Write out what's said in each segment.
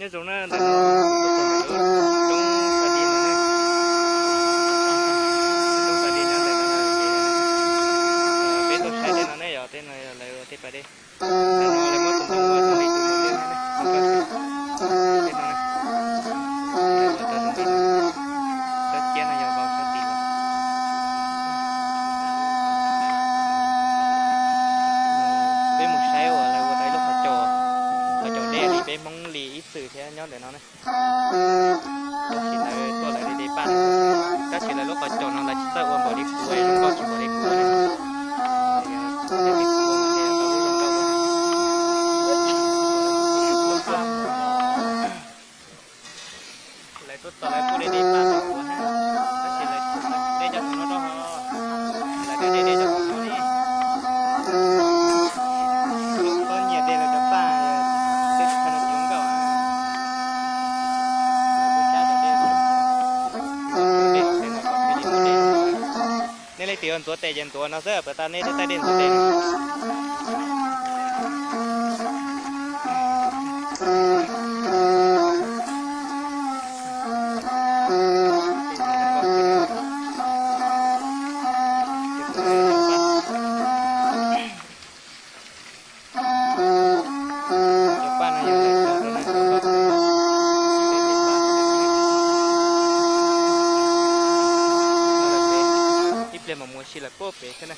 Peb zoo na, ntawm no tuaj txog ntawm lub roob Sa Di no ne. Roob Sa Di nyob ntawm no, peb tuaj saib tej no ne, yog tej no yog lawv ua tej pas dej. Ntawm no lawv muab tus ntoo ua zoo li tus ntoo dej ne, tej no ne. Lawv ua tau zoo li no. Tsob ciab no yog vau sab tid los. Peb mus saib uas lawv ua tau ib lub qhov caum, qhov caum dej li peb Hmoob li ib txwm thiab nyob ntawm no ne. Tab sis lawv tuaj lawv de de paj, tab sis lawv lub qhov caum no lawv tsis txawj ua npaum li kuv, zoo nkauj tsis npaum li kuv. Lawv tuaj txog lawv kuj de de paj, tab sis lawv de cov no rau hauv, lawv de de cov no li. Koj nyiam de lawv cov paj, tej no tsis zoo nkauj. Nej leej twg yuav ntxuav tes ces ntxuav no xwb, puas tas nej taij dej ntxuav tes. Cov paj no yog lawv cog rau na, peb tej paj no, ib pliag mam mus ua si lawm puag pem thiab na.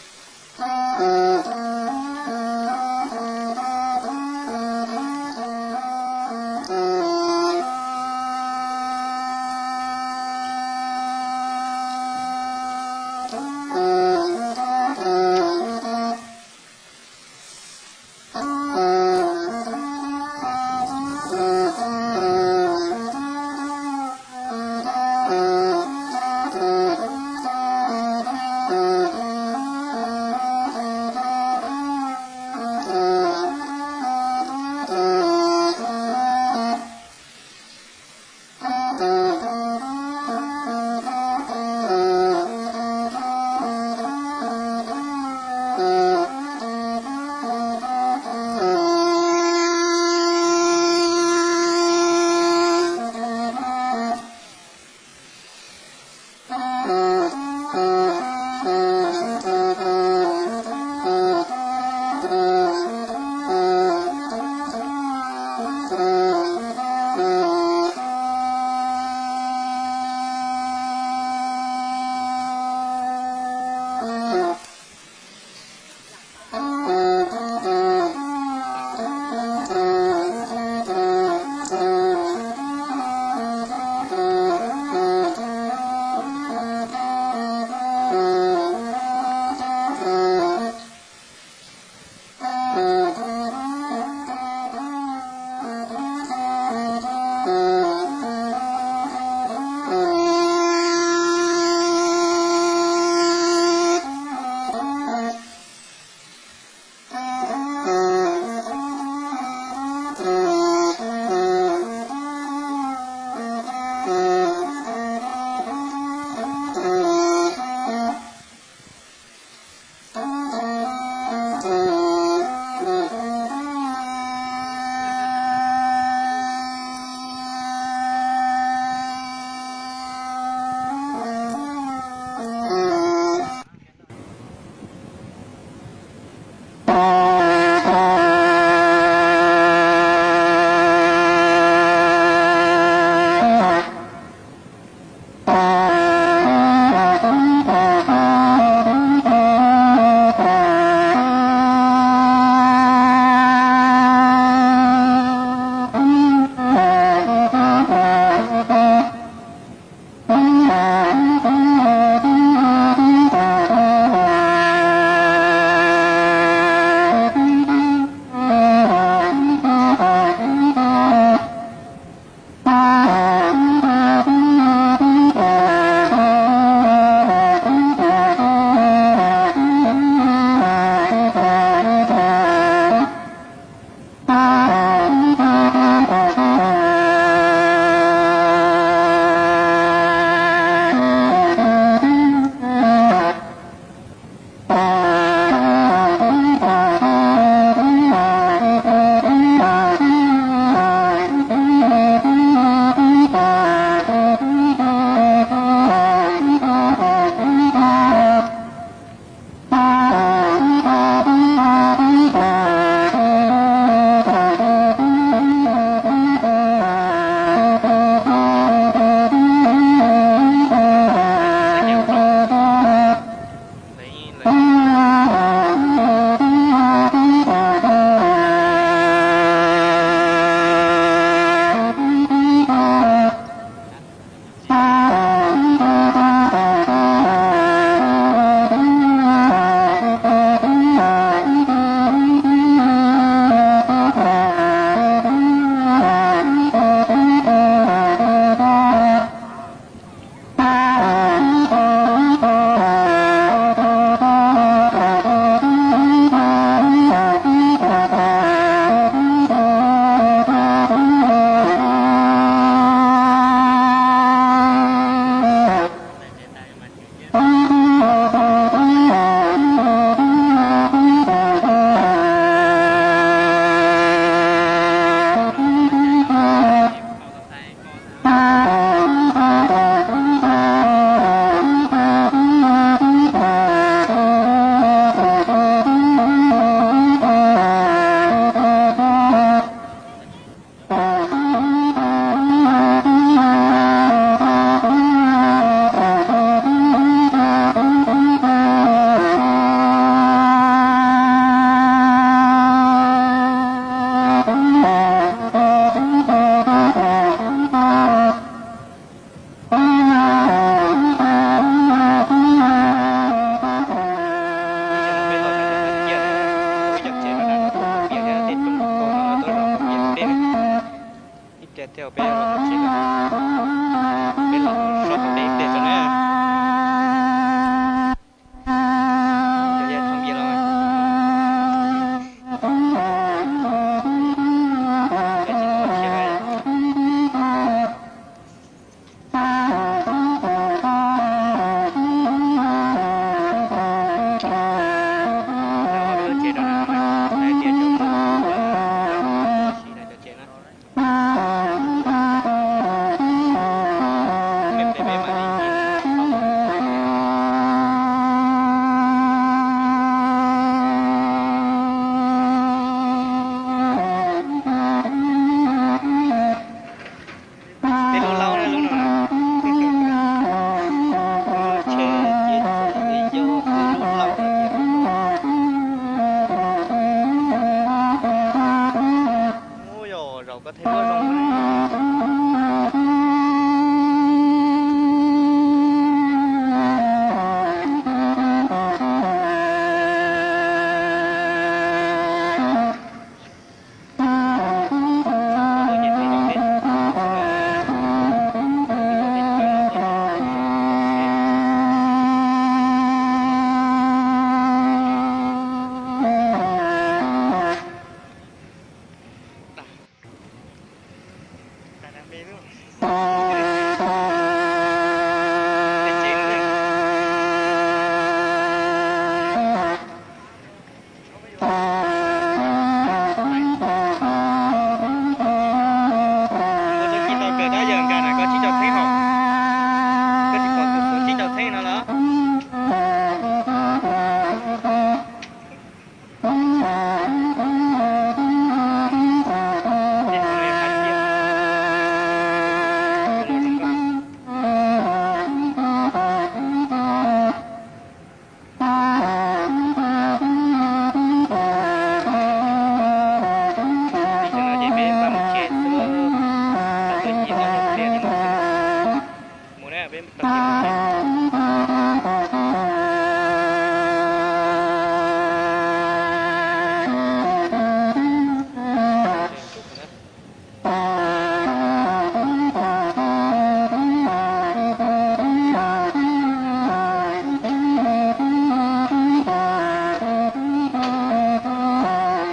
Peb tau tias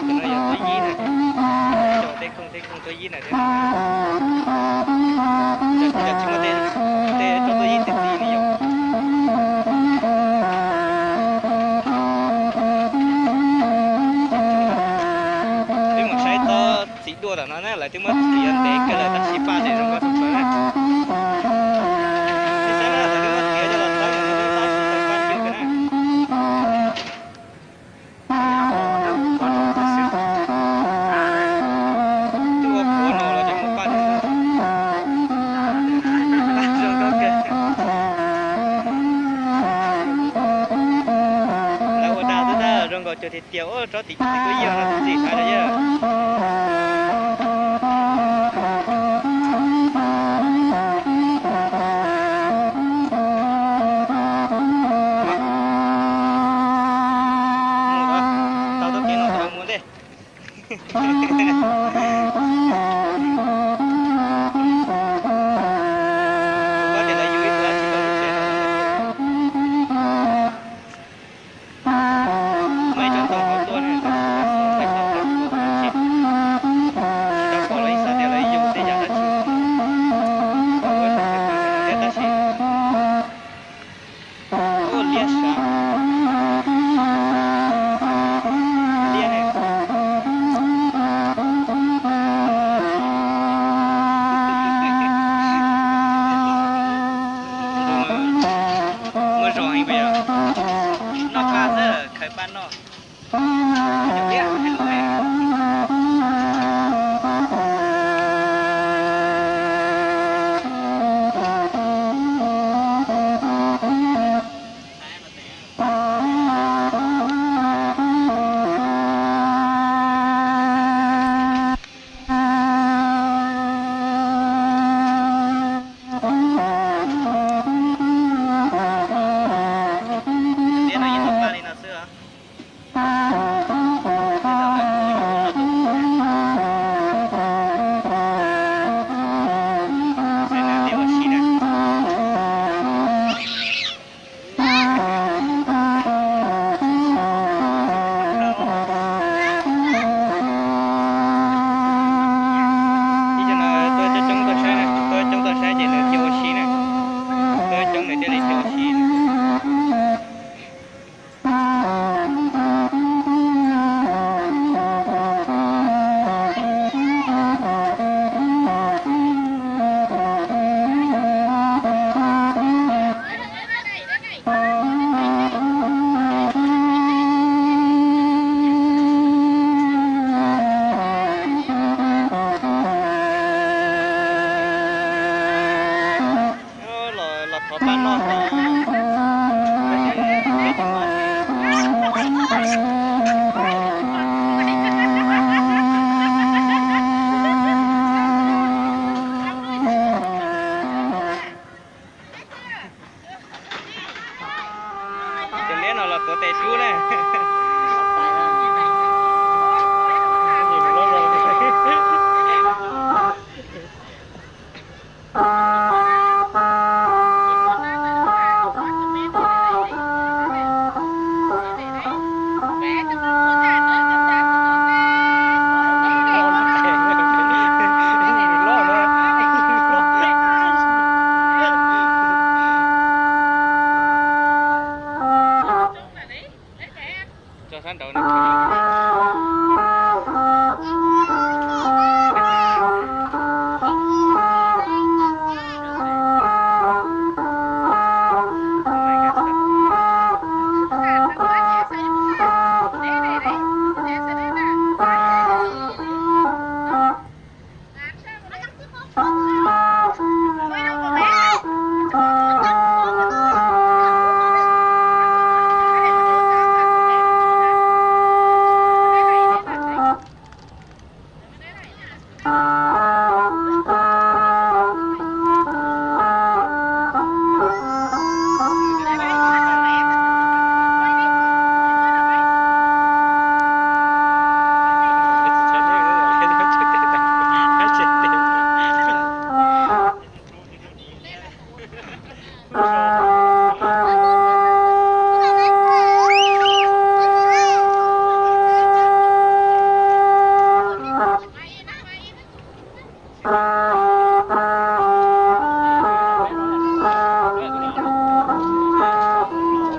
Tus no yog tuaj yib na, tej khoom tej khoom tuaj yib na thiab. Yog tsis muaj tej, tej rau tuaj yib tej txiv ne yom. Peb mus saib tsob txiv duaj tom no na, lawv twb muab txiav ntev kawg lawm tab sis paj ces zoo nkauj tshaj plaws na. Twb saib na, lawv twb muab txiav coj los txawb no twb tab sis tau paj ncw kawg na. Twb ua qhuav no los cov muaj paj zoo nkauj kawg. Lawv ua dag twb dag zoo nkaus cuag tiag tiag, tsob tim txiv duaj yij no tus txiv hais los yog. Mus, tau txoj kev no tau mus ntej. Kuv paub tias lawv yug ib tug dab tsi rau lub tsev no. Muaj ib tsob ntoo hauv tuaj na, tab sis kuv xauv tau tau kuv hauv no ces tsis tau pom lawv ib xav tias lawv yug tej yam dab tsi. Kuv xauv tau thiab tab sis ua liab sav liab ne. Muaj zog heev puas yog? Noj paj xwb, khaws paj noj. Liab no yeej tau paj li no xwb os. Saib nws liab ua si na. Ib co no tuaj coob coob tuaj saib na, tuaj coob tuaj saib ces nws cia ua si na. Tuaj coob nws thiaj li cia ua si na. Los, los thov paj noj tod. Cov liab no los tuav tes rub na.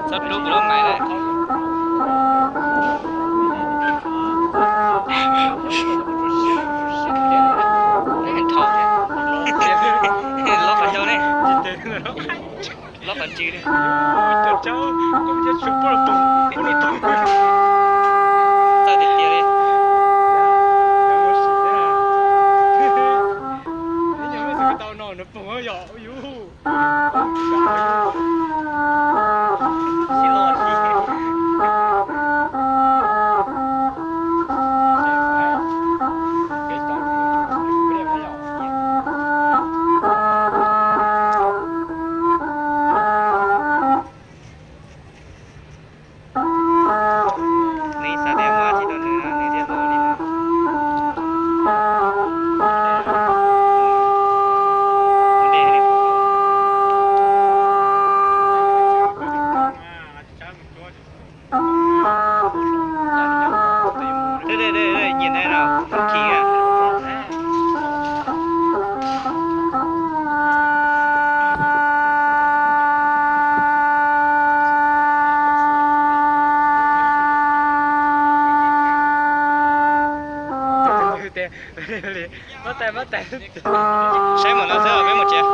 Txhob rub kuv lub maiv lawm. Lob qhov ncauj ne. Lob qhov ntswg li. Txawj tiag tiag li. Nws xav tias muaj dab tsi rau nws no nws thiaj los li no. Nyiam ntawd no, khi a. Saib mus no xwb peb mus tsev.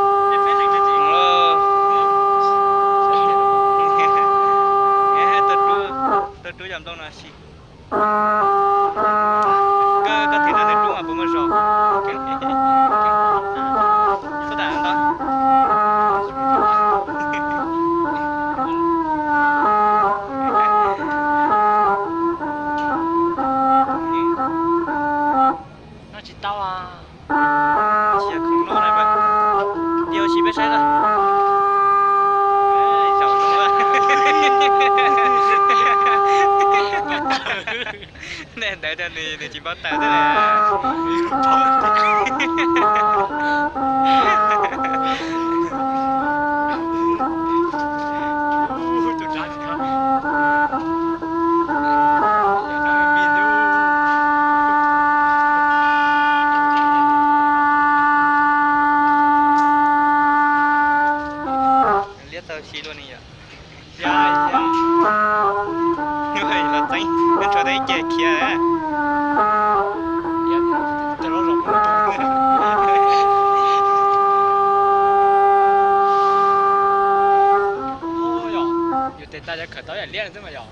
Tau rub cov nplooj no si. Koj, koj thwm rau nws rub mas puas muaj zog? Txhob tham ntau. Noj tsis tau. Ua si peb saib na. Zaum zoo. Nej ntawd rau nws, nws tsis npau taws xwb na. Liab tau si luaj ni yom. Los txeeb, nws tshuav tau ib ce khiav. Yus tes tas yog khawm tau yam liab xwb mas yom.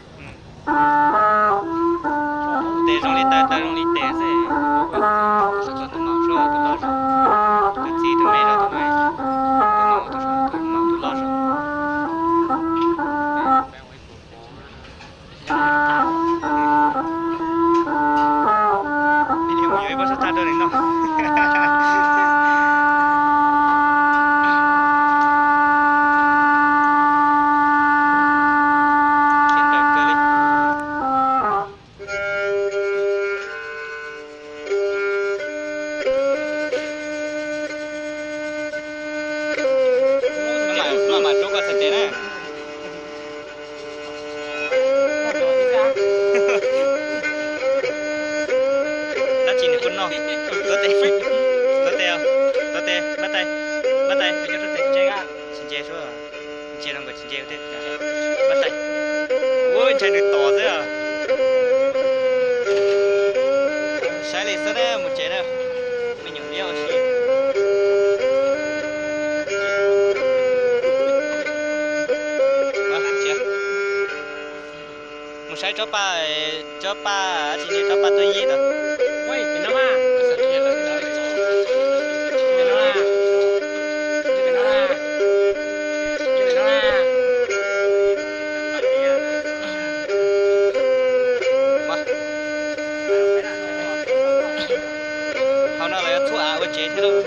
Tes zoo li taw, taw zoo li tes xwb. Tus no, tus loj zog, tus txiv tus me zog, tus no, tus no, tus no, tus loj zog. Ib pliag mus yuav ib pob sab tag rau nws noj. Khiav ntawm kawg li. Maj mam rub koj txhais tes na. Dab tsi nws kuj noj. Tuav tes, tuav tes, tuav tes, npaj tais, npaj tais, tsis ntse suab, ntsia rau nkawd tsis ntse, npaj tais. Ua ntshai nws tom xwb. Saib li xwb na, mus tsev na. Me nyuam liab ua si. Mus saib tsob paj, tsob paj tsis, tsob paj tuaj yib ntawd. Hauv no lawv yuav txhub av ua tsev thiab lauj.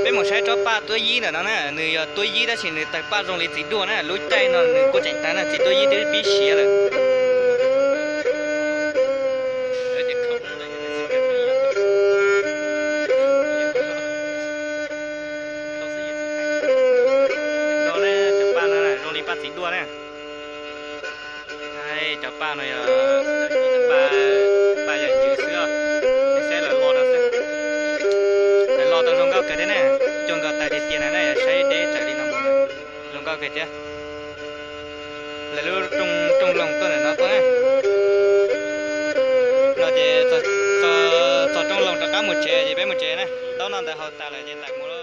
Peb mus saib tsob paj tuab yib ntawm no na, nws yog tuab yib tab sis nws tawg paj zoo li txiv duaj na, lub caij no nws kuj tseem tawg na, txiv tuab yib twb pib siav lawm. Ces khaum no ces, ces khaum no ces, Paj no yog paj, paj yam ywv xwb os. Nej saib lawv lo rau xwb. Lawv lo tau zoo nkauj kawg thiab ne. Cua nkaus tawg tiag tiag na, nej saib deb tsawv li no mus. Zoo nkauj kawg thiab. Lawv lub rooj, rooj loog tuaj ntawm no tuaj na. No ces txog rooj loog rov qab mus tsev ces peb mus tsev na. Ntaub no ntawd haus tas lawm ces tawm mus.